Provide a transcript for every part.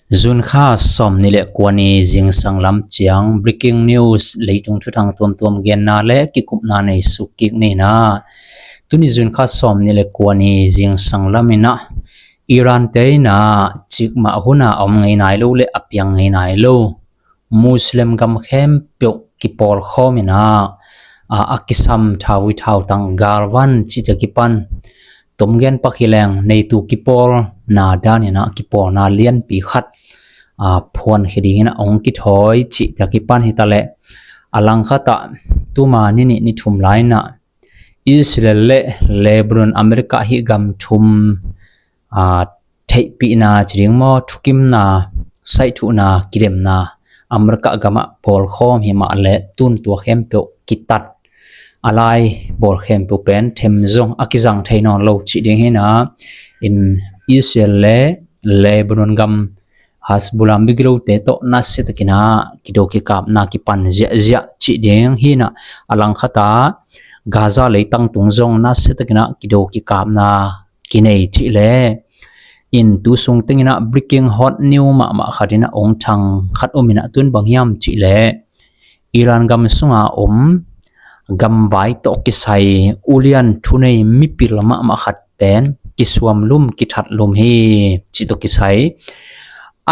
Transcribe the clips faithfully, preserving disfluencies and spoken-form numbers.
June kha sawm nih le kua ni zingsang lam ciang breaking news, leitung thuthang tuamtuam genna le kikupna nei suk kik ni in ah, tuni June kha sawm nih le kua ni zingsang lam in ah Iran te in ah cikmah hun a om ngei nai lo le a piang ngei nai lo Muslim gam khempeuh kipawlkhawm in ah, a, a kisam thauvui thautang galvan cihte kipan tomgen pak hi leng neitu kipawlna dan in ah kipawlna lianpi khat, a, phuankhia dingin ah hong kithawi cihte kipan hi ta leh, a langkhat ah tuma ni nih ni thum lai in ah Israel le Lebanon, America hih gam thum, a, theihpihna ci ding maw, thukimna, saithuhna, kidemna, America gamah pawlkhawm hi mah leh tun tua khempeuh kitat, a lai bawl khempeuh pen them zong a kizang thei nawn lo cih ding hi in ah, in Israel le Lebanon gam Hezbollah migilote tawh nasiatakin ah kido kikapna kipan ziahziah cih ding hi in ah, a langkhat ah Gaza leitang tung zong nasiatakin ah kido kikapna kinei cih leh, in tu sung teng in ah breaking hot news mahmah khat in ah hong thang khat om in ah, tun bang hiam cih leh Iran gam sunga om gamvai tawh kisai ulian thunei mipil mahmah khat pen kisuam lum, kithat lum hi cih tawh kisai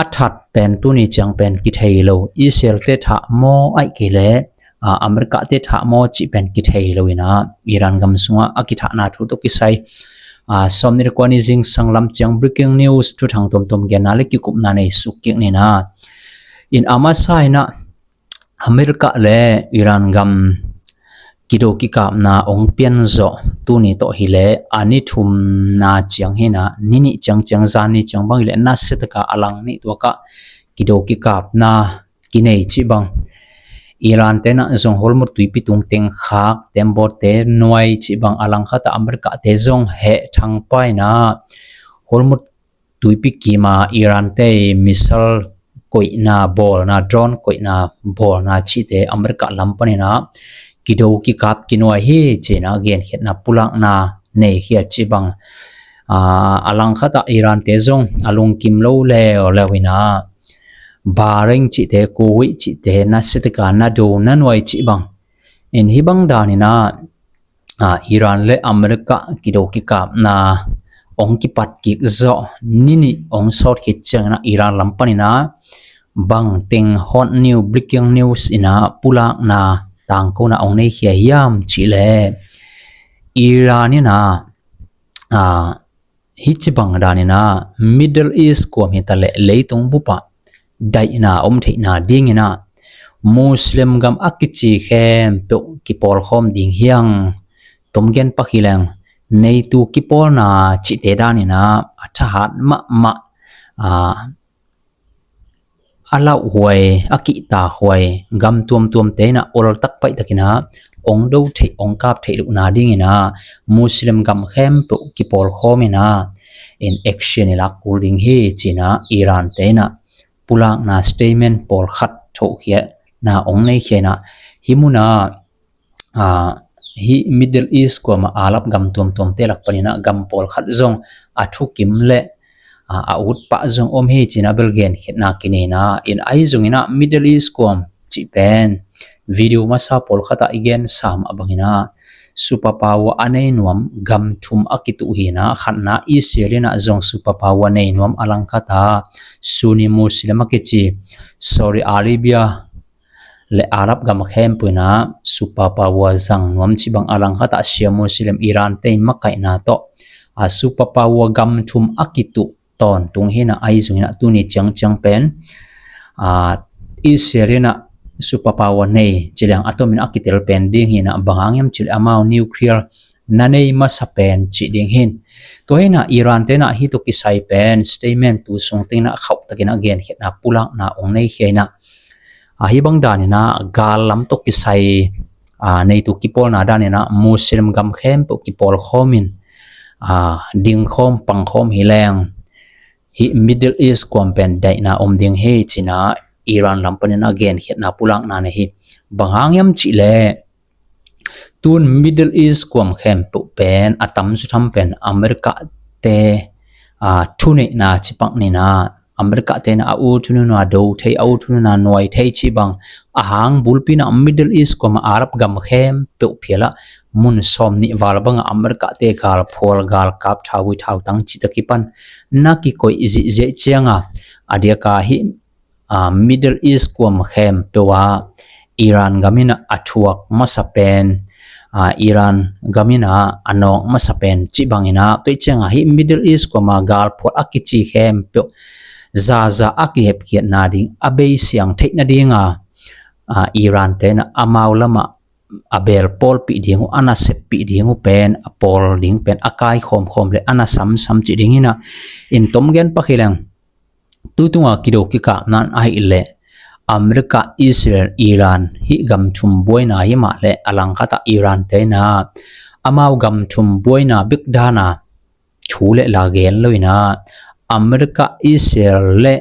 a that pen tuni ciang pen kithei lo. Israel te thah maw, ahih kei leh, a, America te thah maw cih pen kithei lo in ah, Iran gam sungah a kithahna thu tawh kisai, a, sawm nih le kua ni zingsang lam ciang breaking news, thuthang tuamtuam genna le kikupna nei suk kik ni in ah, in a masa in ah America le Iran gam kido kikapna hong pian zawh tuni tawh hi leh a ni thumna ciang hi in ah, ni nih ciang ciang, zan ni ciang bang hi leh nasiataka a lang nih tuakah kido kikapna kinei cih bang, Iran te in ah zong Hormuz tuipi tung teng khak, tembaw te nuai cih bang, a langkhat ah America te zong heh thang pah in ah Hormuz tuipi kima Iran te missile koihna bawlna, drone koihna bawlna cihte America lam panin ah kido kikap kinuai hi ci in ah genkhiatna pulakna neikhia cih bang, a, a langkhat ah Iran te zong a lungkim lo leuleu in ah Bahrain cihte, Kuwait cihte nasiataka na do na nuai cih bang, in hih bang dan in ah, a, Iran le America kido kikapna hong kipat kik zawh ni nih hong sawt khit ciangin ah Iran lam panin ah bang teng hot news, breaking news in ah pulakna tangkona hong neikhia hiam cih leh, Iran in ah, a, hih ci bang dan in ah Middle East kuam hi ta leh leitung bup ah daihna om theihna ding in ah Muslim gam a kici khempeuh kipawlkhawm ding hi hang, tomgen pak hi leng neitu kipawlna cihte dan in ah a thahat mahmah, a, a lauhhuai, a kihtakhuai gam tuamtuamte in ah oltak paihtakin ah hong do theih, hong kap theih lohna ding in ah Muslim gam khempeuh kipawlkhawm in ah in action i lak kul ding hi ci in ah Iran te in ah pulakna statement pawlkhat thohkhiatna hong neikhia in ah, hih mun ah, a, hih Middle East kuam ah Arab gam tuamtuamte lak panin ah gam pawlkhat zong a thukim le, a, a ut pah zong om hi ci in ah bel genkhiatna kinei in ah, in ahi zongin ah Middle East kuam cih pen video masa pawlkhat ah i gensa mah bangin ah superpower a nei nuam gam thum a kituh hi in ah, khatna Israel in ah zong superpower nei nuam, a langkhat ah Sunni Muslim a kici Saudi Arabia le Arab gam khempeuh in ah superpower zang nuam cih bang, a langkhat ah Shia Muslim Iran te in makaihna tawh, a, superpower gam thum a kituh tawntung hi in ah, ahi zongin ah tuni ciangciang pen, a, Israel in ah superpower nei ci leng a tomin a kitel pen ding hi in ah, bang hang hiam cih leh amau nuclear na nei masa pen cih ding hi in. Tua hi in ah Iran te in ah hih tawh kisai pen statement tu sung teng in ah khauhtakin ah genkhiatna pulakna hong neikhia in ah, a, hih bang dan in ah gal lam tawh kisai, a, neitu kipawlna dan in ah Muslim gam khempeuh kipawlkhawm in, a, dingkhawm pangkhawm hi leng hih Middle East kuam pen daihna om ding hi ci in ah Iran lam panin ah genkhiatna pulakna nei hi. Bang hang hiam cih leh tun Middle East kuam khempeuh pen a tamzaw tham pen America te, a, thuneihna cih pak ni in ah, America te in a ut hun hun a do thei, a ut hun hun a nuai thei cih bang a hang bulpi in a Middle East kuam a Arab gam khempeuh phial ah mun sawm nih val bang a America te galphual, galkap, thauvui thautang cihte kipan na kikoih zihziah ciang a, a diak a hih, a, Middle East kuam khempeuh ah Iran gam in a thuak masa pen, a, Iran gam in a nawk masa pen cih bang in a, tua ciang a hih Middle East kuam a galphual a kici khempeuh zaza a kihepkhiatna ding, a bei siang theih nading a, a, Iran te in a amau lam ah a belpawlpih ding uh, a naseppih ding uh pen, a pawl ding pen a kaikhawmkhawm le a nasamsam cih ding hi in a, in tom gen pak hi leng, tu tung a kido kikapna in ahih leh America, Israel, Iran hih gam thum buaina hi mah leh, a langkhat ah Iran te in a amau gam thum buaina bek dan a thu le la gen lo in a, America, Israel le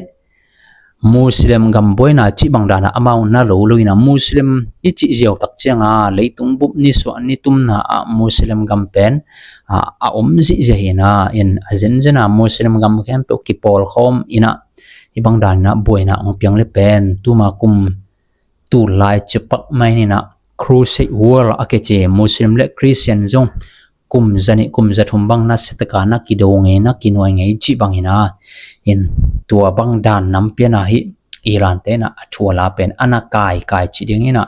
Muslim gam buaina cih bang dan a amau na lo lo in a, Muslim i cih ziau tak ciang a leitung bup nisuah nitumna ah Muslim gam pen, a, a om zihziah hi in a, in a zenzen a Muslim gam khempeuh kipawlkhawm in a, hih bang dan in a buaina hong piang le pen tuma kum tul lai cipak mai in a Crusade War a kici, Muslim le Christian zong kum zanih kum zathum bang nasia tak a na kido ngei, na kinuai ngei cih bang in a, in tua bang dan nam pian a hih Iran te in a a thu a la pen a na kaikai cih ding hi in a,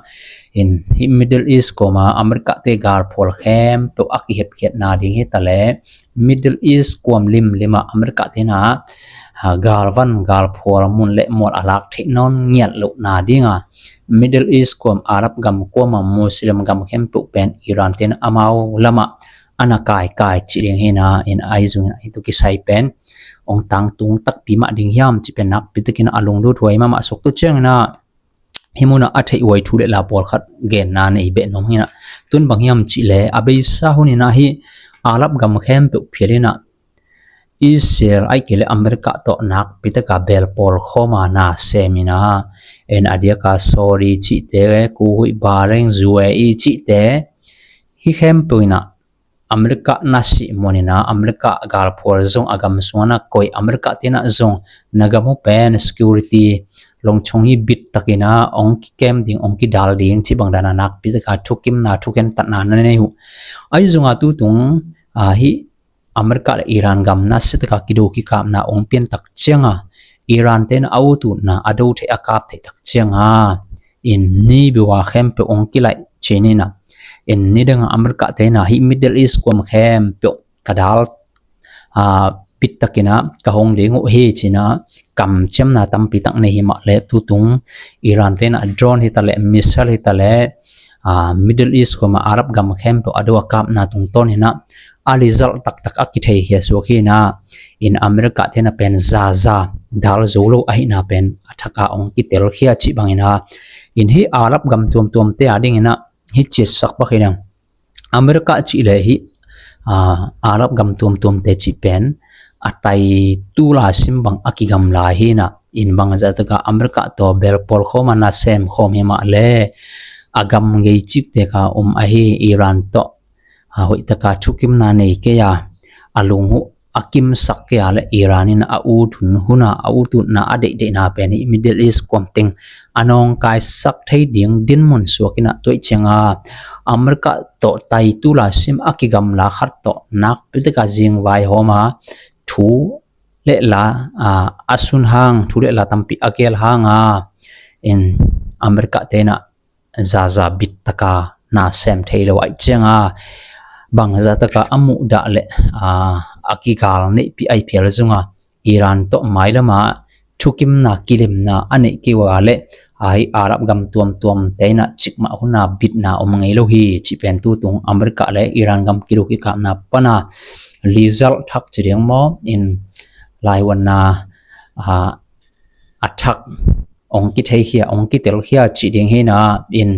in hih Middle East kuam a America te galphual khempeuh a kihepkhiatna ding hi ta leh, Middle East kuam limlim ah America te in a, a, galvan galphual mun le mual a lak theih nawn ngiat lohna ding a, Middle East kuam, Arab gam kuam a Muslim gam khempeuh pen Iran te in a amau lam ah a na kaikai cih ding hi in a, in ahi zongin a hih tu kisai pen hong tangtung takpi mah ding hiam cih pen nakpi takin a lunglut huai mahmah suak, tua ciang in a hih mun ah a theih huai thu le la pawlkhat genna nei beh nuam hi in a, tun bang hiam cih leh a beisa hun in a hih Arab gam khempeuh phial in a Israel ahih kei leh America tawh nakpi tak a belpawlkhawm a na sem in a, in a diak a Saudi cihte, Kuwait, Bahrain, U A E cihte, hih khempeuh in a America na sih muan in a, America galphual zong a gam sung ah na koih, America te in a zong na gam uh pen security longchong hi bit tak in a hong kikem ding, hong kidal ding cih bang dan a nakpi tak a thukimna, thukhentatna na nei uh. Ahi zong a tu tung a hih America le Iran gam nasia tak a kido kikapna hong pian tak ciang a, Iran te in a ut utna, a do theih, a kap theih tak ciang a, in ni biua khempeuh hong kilaih cih in a, in nidang a America te in a hih Middle East kuam khempeuh ka dal, a, bit tak in a ka hong ding uh hi cih in a kamciamna tampi tak nei hi mah leh, tu tung Iran te in a drone hi ta leh, missile hi ta leh, a, Middle East kuam a Arab gam khempeuh a do a kapna tungtawn in a, a result taktak a kitheikhia suak hi in a, in America te in a pen zaza dal zo lo ahihna pen a thak a hong kitelkhia cih bang in a, in hih Arab gam tuamtuamte a ding in a hih ciatsak pak hi leng, America cih leh hih, a, Arab gam tuamtuamte cih pen a tai tu la sim bang a kigam lai hi in a, in bangzah tak a America tawh belpawlkhawm a na semkhawm hi mah leh, a gam ngei ciktek a om ahi Iran tawh, a, hoih tak a thukimna nei kei a, a lung uh a kimsak kei a leh, Iran in a ut hun hun a, a ut utna, a deihdeihna pen hih Middle East kuam teng a nawngkaisak thei ding dinmun suak in a, tua ciang a America tawh tai tu la sim a kigamla khat tawh nakpi tak a zingvai hawm a, thu le la, a, a sun hang, thu le la tampi a gel hang a, in America te in a zaza bit tak a na sem thei lo ahih ciang a, bangzah tak a a muhdah le, a, a kigal neihpih ahih phial zong a, Iran tawh mailam a thukimna, kilemna a neih kei uh a leh, a, hih Arab gam tuamtuamte in a cikmah hun a bitna om ngei lo hi cih pen tu tung America le Iran gam kido kikapna pan a result thak ci ding maw, in laivuanna, a, a thak hong kitheikhia, hong kitelkhia cih ding hi in a, in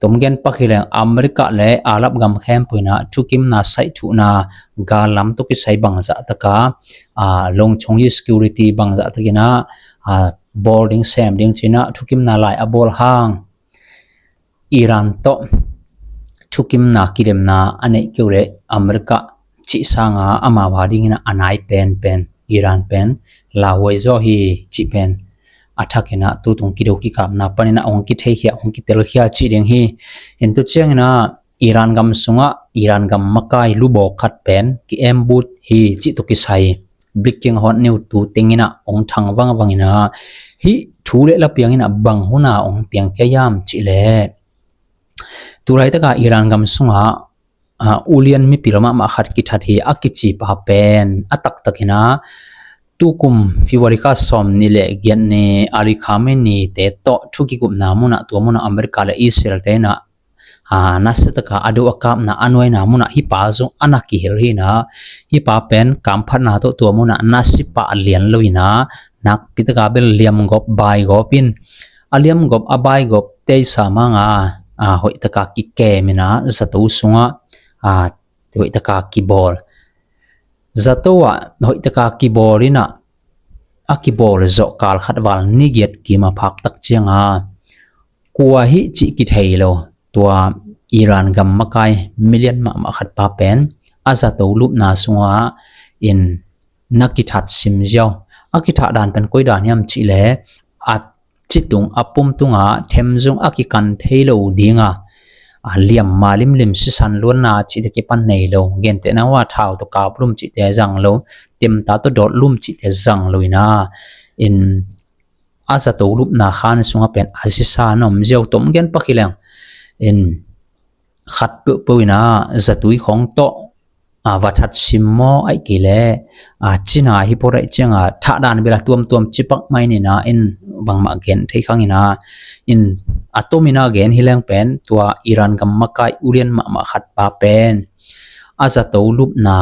tom gen pak hi leng, America le Arab gam khempeuh in a thukimna, saihthukna, gal lam tawh kisai bangzah tak a, a, longchong hi, security bangzah tak in a, a, bawl ding, sem ding ci in a thukimna lai a bawl hang, Iran tawh thukimna, kilemna a neih kei uh leh, America cih sang a amau a ding in a a nai penpen Iran pen lauhuai zaw hi cih pen a thakin ah tutung kido kikapna panin ah hong kitheihkhia, hong kitelkhia cih ding hi. In tu ciangin ah Iran gam sungah Iran gam makai lubawk khat pen ki-ambush hi cih tawh kisai breaking hot news tu tengin ah hong thang vangvangin ah hih thu le la piangin ah bang hun ah hong piangkhia hiam cih leh, tu laitak ah Iran gam sungah, ah, ulian mipil mahmah khat kithat hi a kici pa pen a taktakin ah tukum February kha sawmnih le giat ni Ali Khamenei te tawh thu kikupna mun ah, tua mun ah America le Israel te in ah, ah, nasia taka a do a kapna a nuaina mun ah hih pa zong a na kihel hi in ah, hih pa pen kamphatna tawh tua mun ah na si pah lian lo in ah, nakpi taka bel liamgawp baigawp in, a liamgawp a baigawp teisa mang a, ah, hoih taka kikem in ah zato sungah, ah, hoih taka kibawl. Zato ah hoih taka kibawl in ah, a kibawl zawh kal khat val ni giat kim a phak tak ciang a, kua hi cih kithei lo, tua Iran gam makai milian mahmah khat pa pen a zato lupna sungah in na kithat sim ziau. A kithah dan pen koi dan hiam cih leh, a citung a pum tungah themzung a kikan thei lo ding a, a liamma limlim sisan luanna cihte kipan nei lo, gentehna uh a thau tawh kap lum cihte zang lo, temta tawh dawt lum cihte zang lo in ah, in a zato lupna khan sungah pen a sisa na om ziau. Tom gen pak hi leng, in khat peuhpeuh in ah zatui khawng tawh, a, va that sim maw, ahih kei leh, a, cina hi pawh daih ciang a thah dan bel a tuamtuam ci pak mai ni in ah, in bangmah gen thei khang in ah, in a tom in ah gen hi leng pen tua Iran gam makai ulian mahmah khat pa pen a zato lupna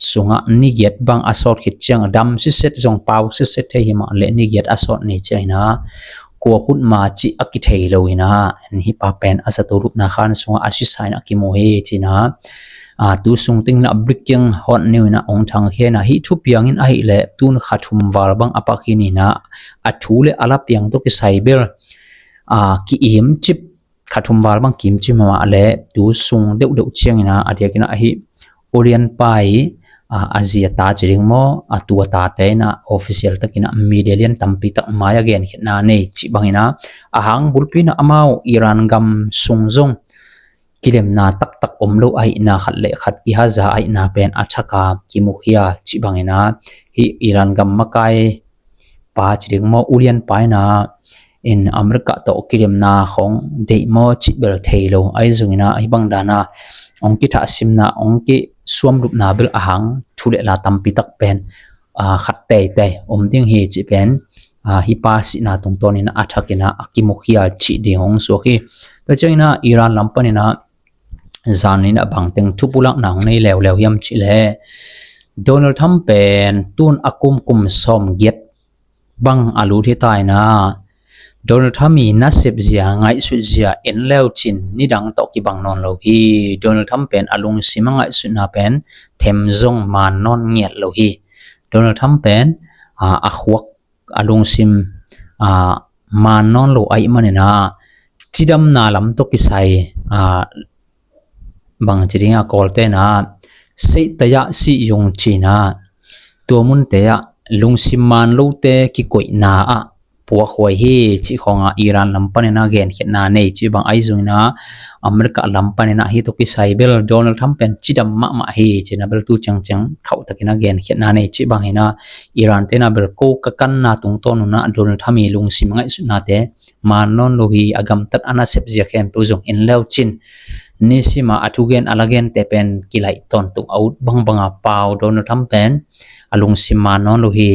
sungah ni giat bang a sawt khit ciang a dam sitset, zong pau sitset thei hi mah leh ni giat a sawt ni ciang in ah kua khut ma cih a kithei lo in ah, hih pa pen a zato lupna khan sungah a sisa in a kimu hi ci in ah, a, tu sung tengin ah breaking hot news in ah hong thangkhia in ah, hih thupiang in ahih leh tun kha thum val bang a pak hi ni in ah, a thu le a la piang tawh kisai bel, a, ki-im cip, kha thum val bang ki-im cip mah leh tu sung deuhdeuh ciangin ah a diakin ah hih ulian pa i, a, a zi a ta ci ding maw, a tu a tate in ah official takin ah media lian tampi tak mai a genkhiatna nei cih bangin ah, a hang bulpi in ah amau Iran gam sung zong kilemna taktak om lo ahihna, khat le khat kihaza ahihna pen a thak a kimukhia cih bangin ah, hih Iran gam makai pa ci ding maw, ulian pa in ah, in America tawh kilemna khawng deih maw cih bel thei lo. Ahi zongin ah hih bang dan a hong kithah simna, hong kisuamlupna bel a hang thu le la tampi tak pen, a, khat teitei om ding hi cih pen, a, hih pa sihna tungtawnin a thakin ah a kimukhia cih ding hong suak hi. Tua ciangin ah Iran lam panin ah zan in ah bangteng thupulakna hong nei leuleu hiam cih leh, Donald Trump pen tun a kum, kum sawm giat bang a lut hi ta in ah, Donald Trump i nasep zia, ngaihsut zia en leu cin nidang tawh kibang nawn lo hi. Donald Trump pen a lungsim a ngaihsutna pen them zong maan nawn ngiat lo hi. Donald Trump pen, a, a khuak, a lungsim, a, maan nawn lo ahih manin ah cidamna lam tawh kisai, a, bang ci ding a, Kawlte in ah seihtai ah sih yung ci in ah, tua munte ah lungsim maan lote kikoihna ah puakhuai hi cih khawng ah Iran lam panin ah genkhiatna nei cih bang. Ahi zongin ah America lam panin ah hih tawh kisai bel Donald Trump pen cidam mahmah hi ci in ah bel tu ciangciang khauhtakin ah genkhiatna nei cih bangin ah, Iran te in ah bel ko ka kanna tungtawn un ah Donald Trump i lungsim ngaihsutnate maan nawn lo hi, a gamtat a nasep zia khempeuh zong en leu cin nisim a a thugen a la gente pen kilaih tawntung a ut bangbang a pau, Donald Trump pen a lungsim maan nawn lo hi,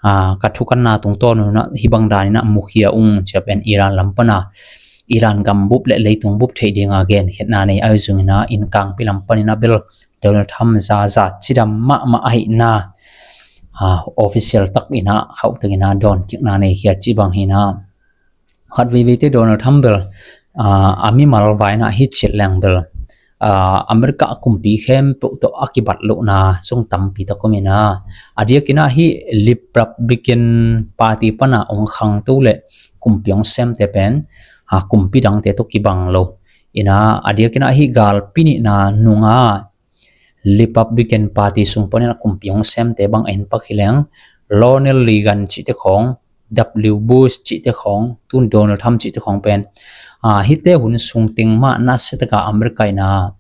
a, ka thukanna tungtawn un ah hih bang danin ah mukhia ung ci a pen Iran lam pan a, Iran gam bup le leitung bup theih ding a genkhiatna nei. Ahi zongin ah innkangpi lam panin ah bel Donald Trump zaza cidam mahmah ahihna, a, official takin ah khauhtakin ah dawnkikna nei khia cih bang hi in ah, khat veiveite Donald Trump bel, a, a mimal vai in ah hi cih leng bel, a, America kumpi khempeuh tawh a kibat lohna zong tampi tak om in ah, a diakin ah hih Republican Party pan a hong khangto le kumpi hong semte pen, a, kumpi dangte tawh kibang lo in ah, a diakin ah hih galpi nihna nung a Republican Party sung panin a kumpi hong semte bang en pak hi leng, Ronald Reagan cihte khawng, W Bush cihte khawng, tun Donald Trump cihte khawng pen, ah, hihte hun sung teng mah nasia taka America ina,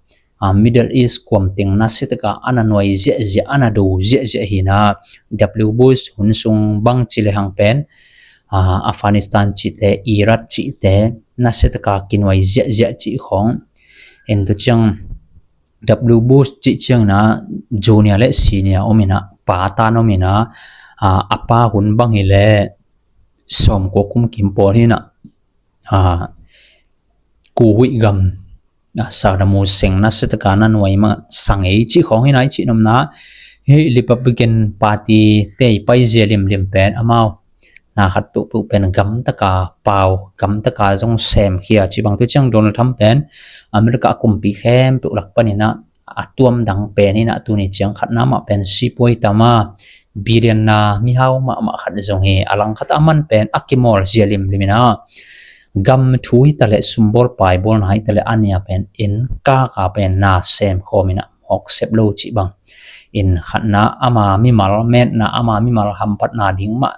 ah, Middle East kuam teng nasia taka a na nuai ziahziah, a na do ziahziah hi ina, W Bush hun sung bang ci le hang pen, ah, Afghanistan cihte, Iraq cihte nasia taka kinuai ziahziah cih khawng. En tu ciang W Bush cih ciang ina junior le senior om ina, pa tan om ina, ah, a pa hun bang hi le sawmkua kum kim pawl hi ina, ah, Kuwait gam, ah, Saddam Hussein nasia taka na nuai mah sang ei cih khawng hi ina, i cih nopna hi Republican Party te i pai zia limlim pen amau na khat peuhpeuh pen gam taka pau, gam taka zong semkhia cih bang. Tu ciang Donald Trump pen America a kumpi khempeuh lak panin a, a tuam dang pen hi ina, tuni ciang khatna mah pen sipuai tama, billionaire mihau mahmah khat zong hi. A lang khat a man pen a kimawl zia limlim ina, gam thu hi ta le, sumbawl paibawlna hi ta le, a nia pen inn kaka pen na sem khawm ina, mawk sep lo cih bang. Inn khatna ama mimal metna, ama mimal hamphatna ding mah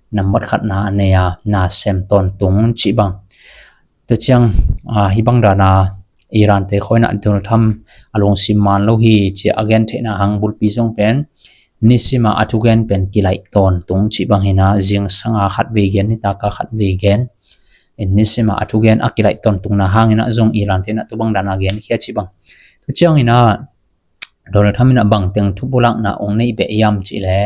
nambat khatna a nei a, na sem tawntung cih bang. Tu ciang, ah, hi bang dana Iran te khawng ina Donald Trump a lungsim man lo hi ci a gen theihna hang bulpi zong pen nisima a thugen pen kilaih tawntung cih bang hi ina, zingsanga khat vei gen, nitaka khat vei gen. En nisima a thugen a kilaih tawntungna hang ina zong Iran te ina tu bang dana genkhia cih bang. Tu ciang ina Donald Trump ina bangteng thupulakna ong neih beh hiam cih le,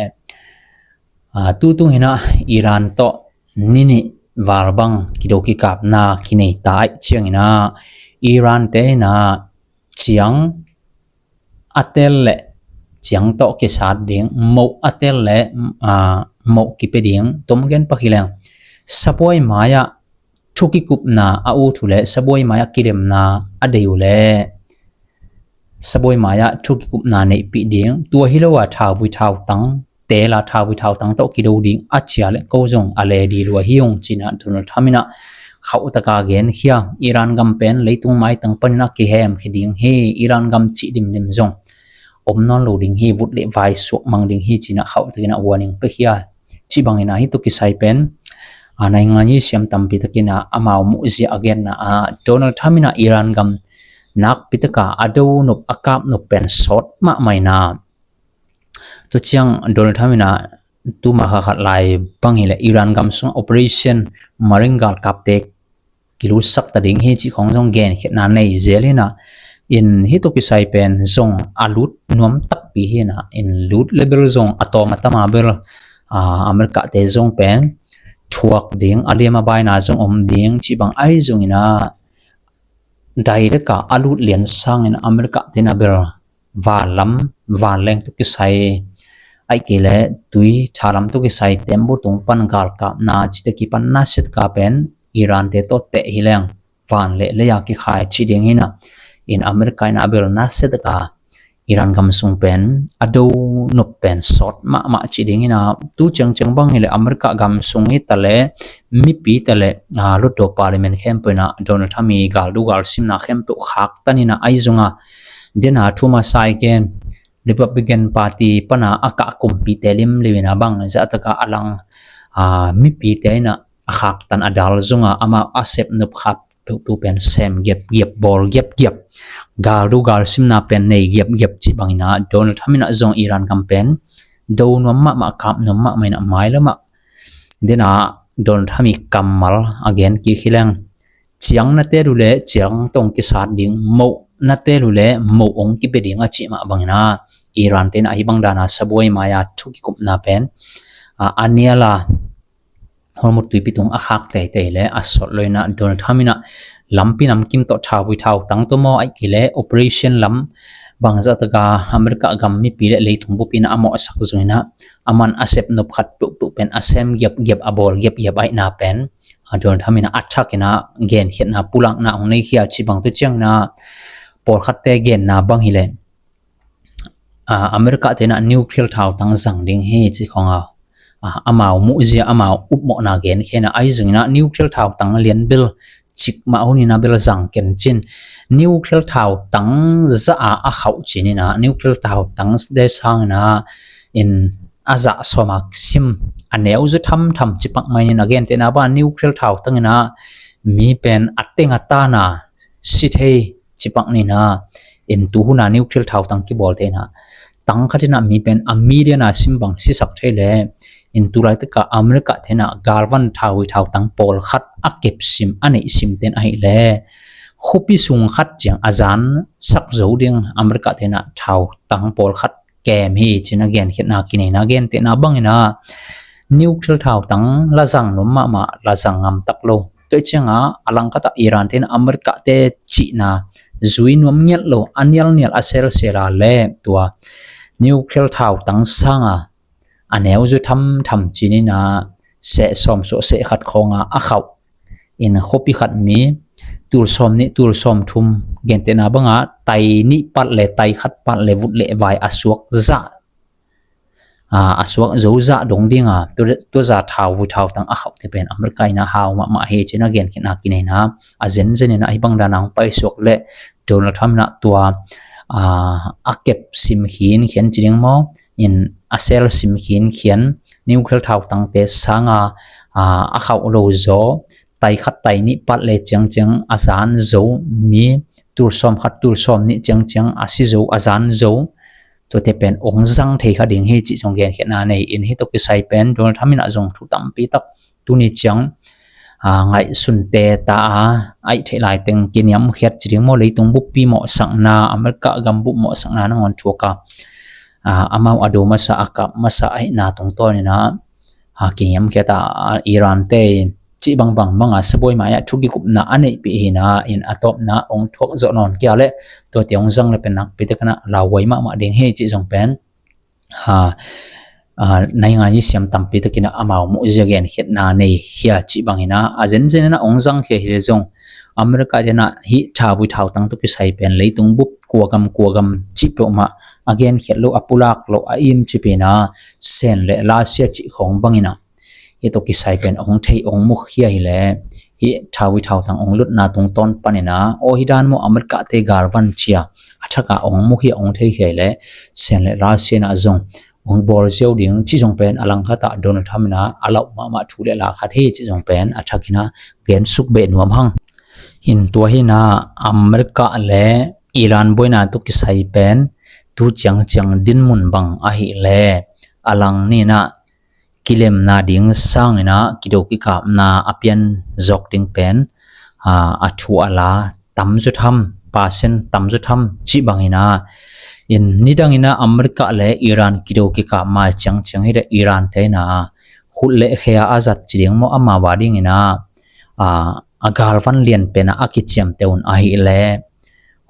ah, tu tung hi ina Iran tawh ni nih val bang kido kikapna kinei ta ahih ciang ina Iran te ina ciang a tel le ciang tawh kisat ding, moh a tel le, ah, moh kipia ding, tom gen pak hi leng, sabuai mai-ah thu kikupna a ut uh le, sabuai mai-ah kilemna a dei uh le, sabuai mai-ah thu kikupna neihpih ding, tua hi lo a thauvui thautang, tela thauvui thautang tawh kido ding a ci a le ko zong a le di lua hi ung ci ina Donald Trump ina khauhtaka genkhia. Iran gam pen leitung maitang panin a kihemkhia ding hi, Iran gam cih dimdim zong om nawn lo ding hi, vut le vai suak mang ding hi ci ina khauhtakin a warning piakhia. Cih bang ina hi tu kisai pen, a, naingngan i siam tampi takin a amau muhzia a genna ah Donald Trump ina Iran gam nakpi taka a do nop, a kap nop pen sawt mahmah ina. Tu ciang Donald Trump ina tuma kha khat lai bang hi le Iran gam sung Operation Marine galkapte kilutsak ta ding hi cih khawng zong genkhiatna nei zel hi ina. En hi tu kisai pen zong a lut nuam takpi hi ina. En lut le bel zong a tawm a tama bel, ah, America te zong pen thuak ding, a liam a baina zong om ding cih bang ahi zong ina, dai deka a lut lian sangin America te ina bel van lam, vanleng tu kisai, ahih kei le tui tha lam tu kisai, tembaw tung pan galkapna cihte kipan nasia taka pen Iran te tawh teh hi leng van le lei a kikhai cih ding hi ina. En America ina a bel nasia taka Iran gam sung pen a do nop pen sawt mahmah cih ding hi ina. Tu ciangciang bang hi le America gam sung hi ta le, mipi ta le, ah, lutdaw parliament khempeuh ina Donald Trump i galdu galsimna khempeuh khaktan ina ahi zong a, dena thuma sai gen, Republican Party pana a kah kumpite limlim ina bang zah taka a lang, ah, mipite ina a khaktan a dal zong a, amau a sep nop khat peuhpeuh pen sem giapgiap, bawl giapgiap, galdu galsimna pen nei giapgiap cih bang ina Donald Trump ina zong Iran gam pen do nuam mahmah, kap nuam mahmah ina mai lamah. Dena Donald Trump i kammal a gen kik hi leng, ciang na tel uh le ciang tawh kisat ding, moh na tel uh le moh ong kipia ding a cih mah bang ina Iran te ina hi bang dana sabuai mai-ah thu kikupna pen, a, a nial a Hormuz tuipi tung a khak teitei le a sawt lo ina Donald Trump ina lampi namkim tawh thauvui thautang tawh maw, ahih kei le operation lam bangzah taka America gam mipi le leitung bup ina a mawhsak zong ina, aman a sep nop khat peuhpeuh pen a sem giapgiap, a bawl giapgiap ahihna pen, a, Donald Trump ina a thak ina genkhiatna pulakna hong neikhia cih bang. Tu ciang ina pawlkhatte genna bang hi le, a, America te ina nuclear thautang zang ding hi cih khawng a, a, amau muhzia, amau upmawhna genkhia ina ahi zong ina nuclear thautang lian bel cikmah hun ina bel zang ken cin, nuclear thautang zah a a khauh cin ina, nuclear thautang de sang ina in a zah sawm a sim a neu zaw thamtham ci pak mai ina, a gentehna bang nuclear thautang ina mi pen a teng a tana si thei ci pak nina, in tu huna nuclear thautang kibawl theina tang khat ina mi pen a million a sim bang sisak thei le, in tu laitak a America te ina galvan thauvui thautang pawlkhat a kep sim, a neih sim ten ahih le khuapi sung khat ciang a zan sak zo ding America te ina thautang pawlkhat kem hi cin a genkhiatna kineina, a gentehna bang ina nuclear thautang la zang nuam mahmah, la zang ngam tak lo. Tua ciang a, a langkhat a Iran te ina America te cihna zui nuam ngiat lo, a nialnial a selsel a le tua nuclear thautang sang a a neu zaw thamtham cin ina seh sawm sawh seh khat khawng a a khauh in khuapi khat mi tul sawm nih, tul sawm thum, gentehna bang a tai nih pat le tai khat pat le vut le vai a suak zah, a, a suak zo zah dong ding a, tua, tua zah thauvui thautang a khauh te pen America ina hau mahmah hi cin a genkhiatna kineina, a zenzen ina hih bang dan a hong paisuak le Donald Trump ina tua, a, a kep sim khinkhian ci ding maw, in a sel sim khinkhian nuclear thautang te sang a, a, a khauh lo zaw, tai khat tai nih pat le ciangciang a zan zo mi, tul sawm khat tul sawm nih ciangciang a si zo, a zan zo, tuate pen ong zang thei kha ding hi cih zong genkhiatna nei in, hih tawh kisai pen Donald Trump ina zong thu tampi tak tuni ciang, a, ngaihsunte ta a, aih theih laiteng kiniamkhiat ci ding maw, leitung buppi mawhsakna, America gam bup mawhsakna nangawn thuak a, a, amau a do masa, a kap masa ahihna tungtawn ina, a, kiniamkhiat a, a, Iran te cih bangbang bang a sabuai mai ah thu kikupna a neihpih hi ina, in a tawpna ong thuak zawh nawn kei a le tuate ong zang le pen nakpi tak ina lauhuai mahmah ding hi cih zong pen, a, a, naingan i siam tampi tak ina amau muhzia genkhiatna nei khia cih bang ina, a zenzen ina ong zang khia hi le zong America te ina hih thauvui thautang tawh kisai pen leitung bup kua gam kua gam cih peuhmah a genkhiat lo, a pulak lo, a im cip ina, Sen le Russia cih khawng bang ina hih tawh kisai pen ong thei ong mu khia hi le, hih thauvui thautang ong lutna tungtawn pan ina, aw hih dan maw America te galvan cia a thak a ong mu khia ong thei khia hi le, Sen le Russia ina zong ong bawl ziau ding cih zong pen a langkhat a Donald Trump ina a lauh mahmah thu le la khat hi cih zong pen a thak ina gen suk beh nuam hang. In tua hi ina America le Iran buaina tawh kisai pen tu ciangciang dinmun bang ahih le a lang ni ina kilemna ding sang ina kido kikapna a pian zawk ding pen, a, a thu a la tam zaw tham, percent tam zaw tham cih bang ina, in nidang ina America le Iran kido kikap ma ciangciang hi le Iran te ina khut le khe a a zat ci ding maw, amau a ding ina, a, a galvan lian pen a a kiciamteh un ahih le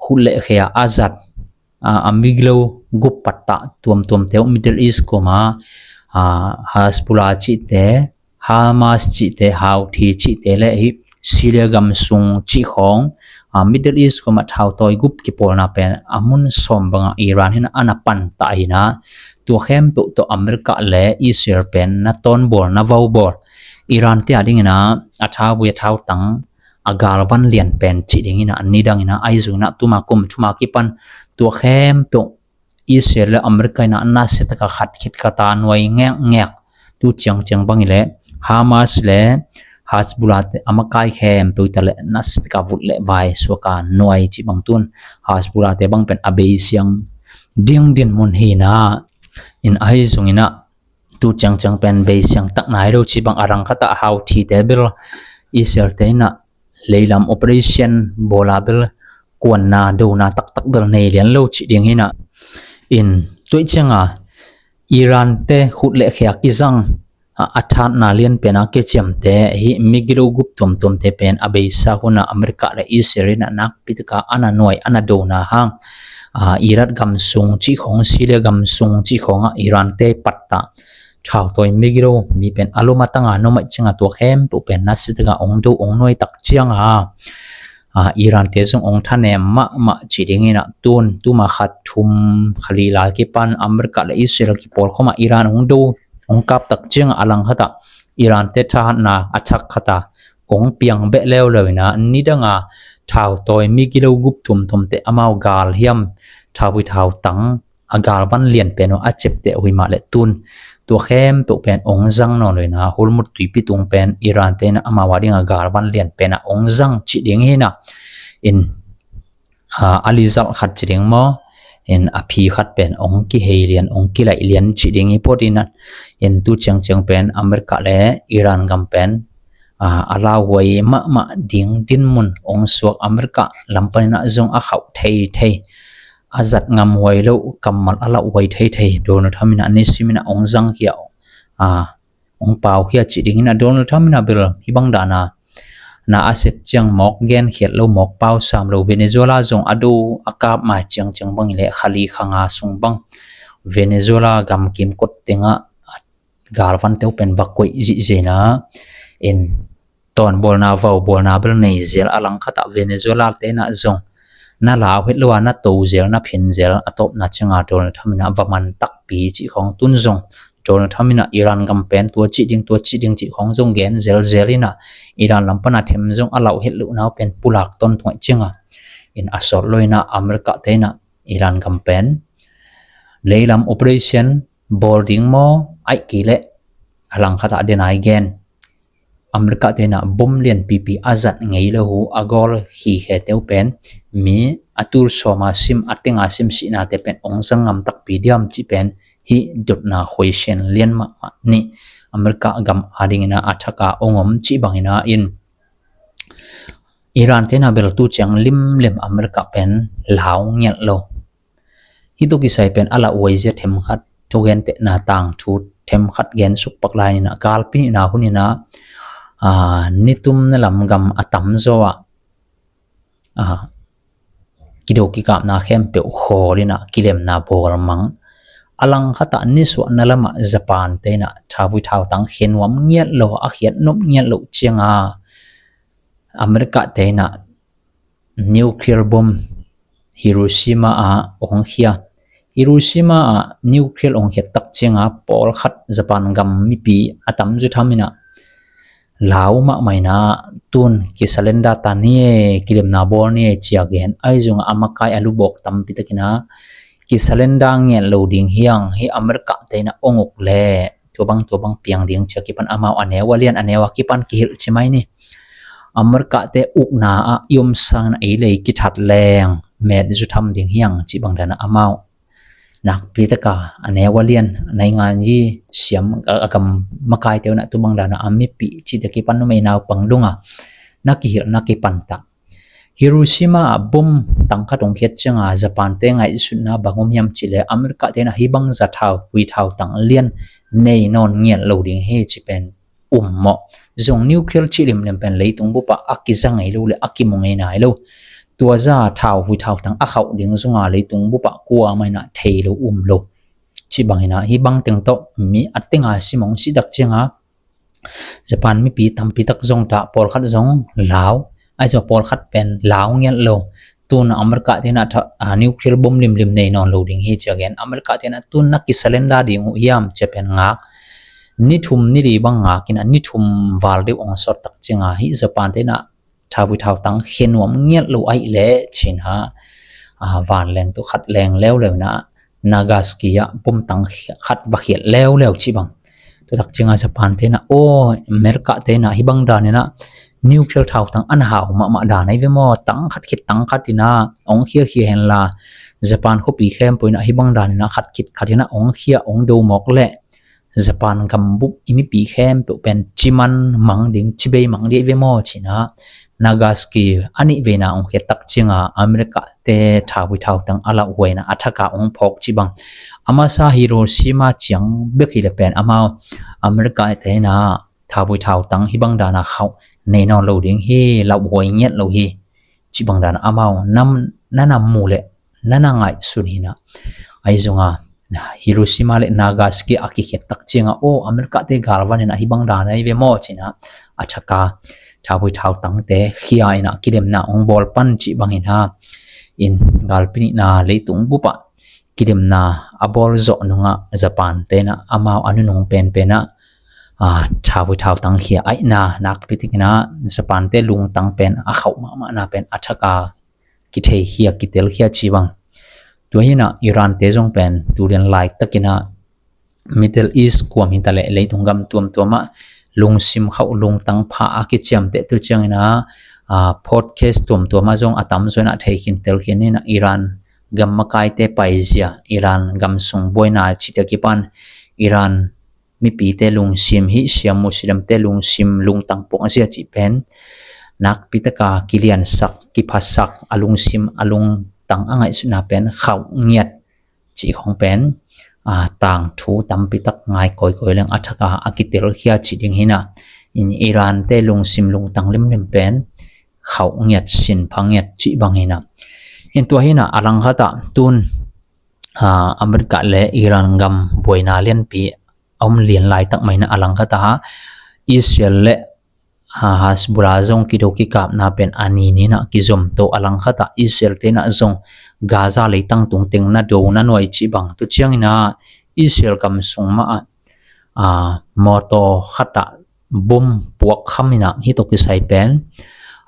khut le khe a a zat, a, a migilo gup pattah tuamtuamte uh Middle East kuama, a, Hezbollah cihte, Hamas cihte, Houthi cihte le hih Syria gam sung cih khawng, a, Middle East kuama thautawi gup kipawlna pen a mun sawm bangah Iran hi ina a na pantah hi ina, tua khempeuh tawh America le Israel pen na tawnbawl, na vaubawl, Iran te a ding ina a thauvui a thautang a galvan lian pen cih ding ina a nidang ina, ahi zong ina tuma kum thuma kipan tua khempeuh Israel le America ina nasia taka khat khit khat a nuai ngekngek, tu ciangciang bang hi le Hamas le Hezbollah te a makai khempeuh ta le nasia taka vut le vai suak a nuai cih bang tun Hezbollah te bang pen a bei siang ding dinmun hi ina, in ahi zong ina tu ciangciang pen bei siang tak nai lo cih bang, a langkhat a Houthi te bel Israel te ina leilam operation bawl a bel kuanna dona taktak bel nei lian lo cih ding hi ina, in tua ciang a Iran te khut le khe a kizang, a, a thatna lian pen a kiciamteh hih migilo gup tuamtuamte pen a beisa hun a America le Israel ina nakpi taka a na nuai, a na dona hang, a, Iraq gam sung cih khawng, Syria gam sung cih khawng ah Iran te pattah thautawi migilo mi pen a lum a tang a nuam ahih ciang a tua khempeuh pen nasia taka ong do ong nuai tak ciang a, a, Iran te zong ong thanem mahmah cih ding ina tun tuma khat thum kha li lai kipan America le Israel kipawl khawm a Iran ong do ong kap tak ciang a, a langkhat a Iran te thahatna a thak khat a ong piang beh leuleu ina, nidanga thautawi mi kilo gup thumthum teh amau gal hiam, thauvui thautang a galvan lian pen uh a ciapteh uh himah leh tun tua khempeuh pen ong zang nawn lo ina, Hormuz tuipi tung pen Iran te ina amau a dinga galvan lian pen a ong zang cih ding hi ina. In, a, a lizalh khat ci ding maw, in a phi khat pen ong kihei lian, ong kilaih lian ci ding hi pawt ina. In tu ciangciang pen America le Iran gam pen, a, a lauhuai mahmah ding dinmun ong suak, America lam pan ina zong a khauh theithei, a zat ngamhuai lo kammal a lauhuai theithei Donald Trump ina nisim ina ong zang khia, a, ong pau khia ci ding ina. Donald Trump ina bel hibang dana na a sep ciang mawk genkhiat lo, mawk pau sam lo. Venezuela zong a do a kap mai ciangciang bang hileh kha li kha nga sung bang Venezuela gam kimkot tengah galvan teuh pen va koih zihzih ina. In tawnbawlna vaubawlna bel nei zel, a langkhatah Venezuela te ina zong na lau het lo a na to zel, na phin zel, a tawpna cianga Donald Trump ina va man takpi cih khawng tun zong Donald Trump ina Iran gam pen tua cih ding, tua cih ding cih khawng zong gen zelzel ina, Iran lam pana them zong a lauh het lohna uh pen pulak tawntung cianga. In a sawt lo ina America te ina Iran gam pen leilam operation bawl ding maw, aih kei leh a langkhatah den ai gen America te ina bom lianpipi a zat ngei lo uh a gawl khikhe teuh pen mi a tul sawma sim, a tenga sim sihnate pen ong zang ngam takpi diam cih pen hih dotna khuaisian lian mahmah nih. America gam a ding ina a thaka ong om cih bang ina in Iran te ina bel tu ciang limlim America pen lau ngialh lo. Hih tawh kisai pen a lauhuai zia themkhat, thugentehna tangthu themkhat gen suk pak lai ina, galpi nihna hun ina, a, nitumna lam gam a tamzaw ah, a, kido kikapna khempeuh khawl ina kilemna bawl mang. A langkhatah nisuahna lamah Japan te ina thauvui thautang khia nuam ngiat lo, a khiat nop ngiat loh cianga America te ina nuclear bomb Hiroshima ah ong khia. Hiroshima ah nuclear ong khiat tak cianga pawlkhat Japan gam mipi a tamzaw tham ina lau mahmah ina, tun kisalenda ta ni e, kilemna bawl ni e cia gen. Ahi zongah a makai a lubawk tampi tak ina kisalenda ngiat lo ding hi hang, hih America te ina ong uk leh tua bang tua bang piang ding cia kipan amau a neu a lian, a neu a kipan kihilh ci mai ni. America te ukna ah i om sangin ei lei kithat leng met zu tham ding hi hang cih bang dana amau nakpi taka a neu a lian, naingan yi siam a, a gam makaite uh na tu bang dana a mipi cihte kipan numei naupang dunga na kihilh na kipan tak. Hiroshima ah bom tangkhat ong khiat cianga Japan te ngaihsutna bang om hiam cih leh America te ina hih bang za thauvui thautang lian nei nawn ngiat lo ding hi ci pen um mawh. Zong nuclear cih limlim pen leitung bupah a kiza ngei lo le a kimu ngei nai lo. Tua za thauvui thautang a khauh ding zunga leitung bupah kuamah ina thei lo um lo. Cih bang ina hih bang teng tawh mi a tenga sim ong si tak cianga Japan mipi tampi tak zong tah pawlkhat zong lau. Ahi zong pawlkhat pen lau ngiat lo. Tun America te ina tha, a, nuclear bom limlim nei nawn lo ding hi cia gen. America te ina tun na kisalenda ding uh hiam cia pen ngak. Ni thum ni li bang ngak ina ni thum val deuh ong sawt tak cianga hih Japan te ina thauvui thautang khia nuam ngiat lo aih leh cina, a, vanleng tu khat leng leuleu ina Nagasaki ah bom tang khat va khiat leuleu cih bang. Tua tak cianga Japan te ina, aw, America te ina hih bang dan ina nuclear thautang an hau mahmah dan ahi ve maw? Tang khat khit tang khat ina ong khia khia henla Japan khuapi khempeuh ina hih bang dan ina khat khit khat ina ong khia ong do mawk leh Japan gambup i mipi khempeuh pen ciman mang ding, cibei mang ding ahi ve maw cina. Nagasaki a nih veina ong khiat tak cianga America te thauvui thautang a lauhuaina a thaka ong phawk cih bang. A masa Hiroshima ciang bek hi le pen amau America te ina thauvui thautang hih bang dana khauh nei nawn lo ding hi, lauhuai ngiat lo hi. Cih bang dana amau nam, na na mu le na na ngaihsun hi ina. Ahi zongah Hiroshima le Nagasaki a kikhiat tak cianga aw, America te galvan ina hih bang dan ahi ve maw cina a thaka thauvui thautangte khia ina kilemna ong bawl pan cih bang ina. In galpi nihna leitung bupah kilemna a bawl zawh nungah Japan te ina amau a nunung penpen ah a, thauvui thautang khia aihna, nakpi takin ah Japan te lungtang pen a khauh mahmahna pen a thak a kitheikhia, kitelkhia cih bang. Tua hi-in ah Iran te zong pen tu lian laitakin ah Middle East kuam hi ta leh leitung gam tuamtuam ah lungsim khauh lungtang pha a kiciamteh tu ciangin ah, a, podcast tuamtuam ah zong a tamzaw in ah thei khin tel khin in ah Iran gam makaite paizia, Iran gam sung buaina cihte kipan Iran mipite lungsim, hih sia Muslimte lungsim lungtang puak zia cih pen nakpi taka kiliansak, kiphasak, a lungsim a lungtang a ngaihsutna pen khauh ngiat cih khong pen, a, tangthu tampi tak ngai kawikawi leng a thak a a kitelkhia cih ding hi-in ah, in Iran te lungsim lungtang limlim pen khauh ngiat, sin pha ngiat cih bang hi-in ah. In tua hi-in ah a langkhat ah tun, a, America le Iran gam buaina lianpi a om lian laitak mah hi-in ah a langkhat ah Israel le, a, Hezbollah zong kido kikapna pen a ni ni-in ah kizom to. A langkhat ah Israel te in ah zong Gaza leitang tung teng na do na nuai cih bang. Tu ciangin ah Israel gam sung mah ah, a, mawtaw khat ah bom puak kham in ah hih tawh kisai pen,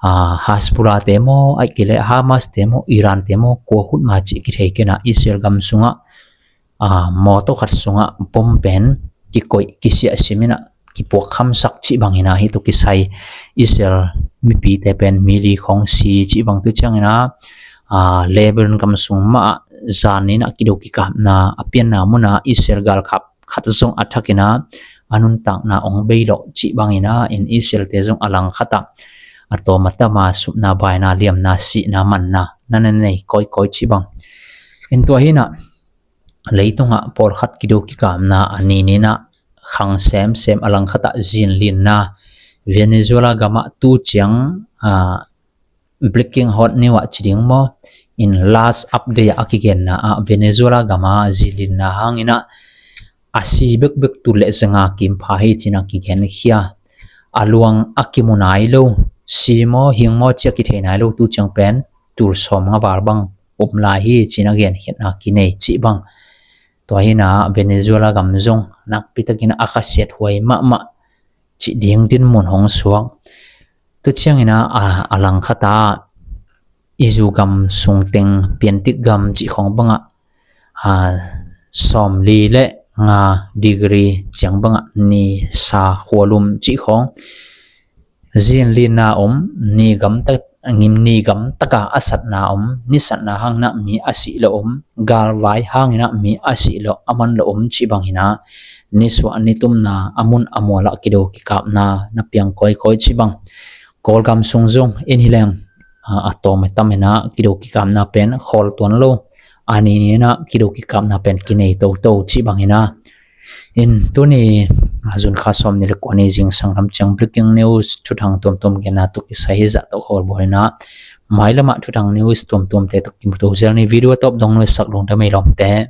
a, Hezbollah te maw, ahih kei leh Hamas te maw, Iran te maw, kua khut mah cih kithei kei in ah Israel gam sungah, a, mawtaw khat sungah bom pen kikoih, kisiahsim in ah kipuak khamsak cih bang hi-in ah hih tawh kisai Israel mipite pen mi li khong si cih bang. Tu ciangin ah, a, Lebanon gam sung mah ah zan ni-in ah kido kikapna a pianna mun ah Israel galkap khat zong a thakin ah a nuntakna ong bei lawh cih bangin ah in Israel te zong a langkhat ah a tawm a tam a supna, baina, liamna, sihna, manna na na nei kawikawi cih bang. In tua hi-in ah leitungah pawlkhat kido kikapna a ni ni-in ah khang semsem, a langkhat ah zinlinna, Venezuela gam ah tu ciang, a, breaking hot news ah ci ding maw, in last update ah a kigenna ah Venezuela gam ah zinlinna hangin ah a si bekbek tul le za nga kim pha hi ci-in ah kigenkhia. A luang a kimu nai lo, si maw hing maw cih a kithei nai lo tu ciang pen tul sawmnga val bang om lai hi ci-in ah genkhiatna kinei cih bang. Tua hi-in ah Venezuela gam zong nakpi takin ah a khasiat huai mahmah cih ding dinmun hong suak. Tu ciangin ah, a, a langkhat ah i zu gam sung teng piantik gam cih khong bangah, a, sawmli le nga degree ciang bangah ni sa khualum cih khong. Zinlinna om, ni gam tak, ni gam taka a satna om, ni satna hangin ah mi a sih lo om, galvai hangin ah mi a sih lo, a man lo om cih bang hi-in ah, ni suah ni tumna a mun a mual ah kido kikapna na piang kawikawi cih bang. Kawlgam sung zong in hi leng, a, a tawm a tam in ah kido kikapna pen khawl tuan lo, a ni ni-in ah kido kikapna pen kinei toto cih bang hi-in ah. In tuni, a, June kha sawmnih le kua ni zingsang lam ciang breaking news thuthang tuamtuam genna tawh kisai hih zah tawh khawl bawl hi-in ah, mailam ah thuthang news tuamtuamte tawh kimu to zel ni. Video a tawp dong nuaisak lungdam ei lawmte.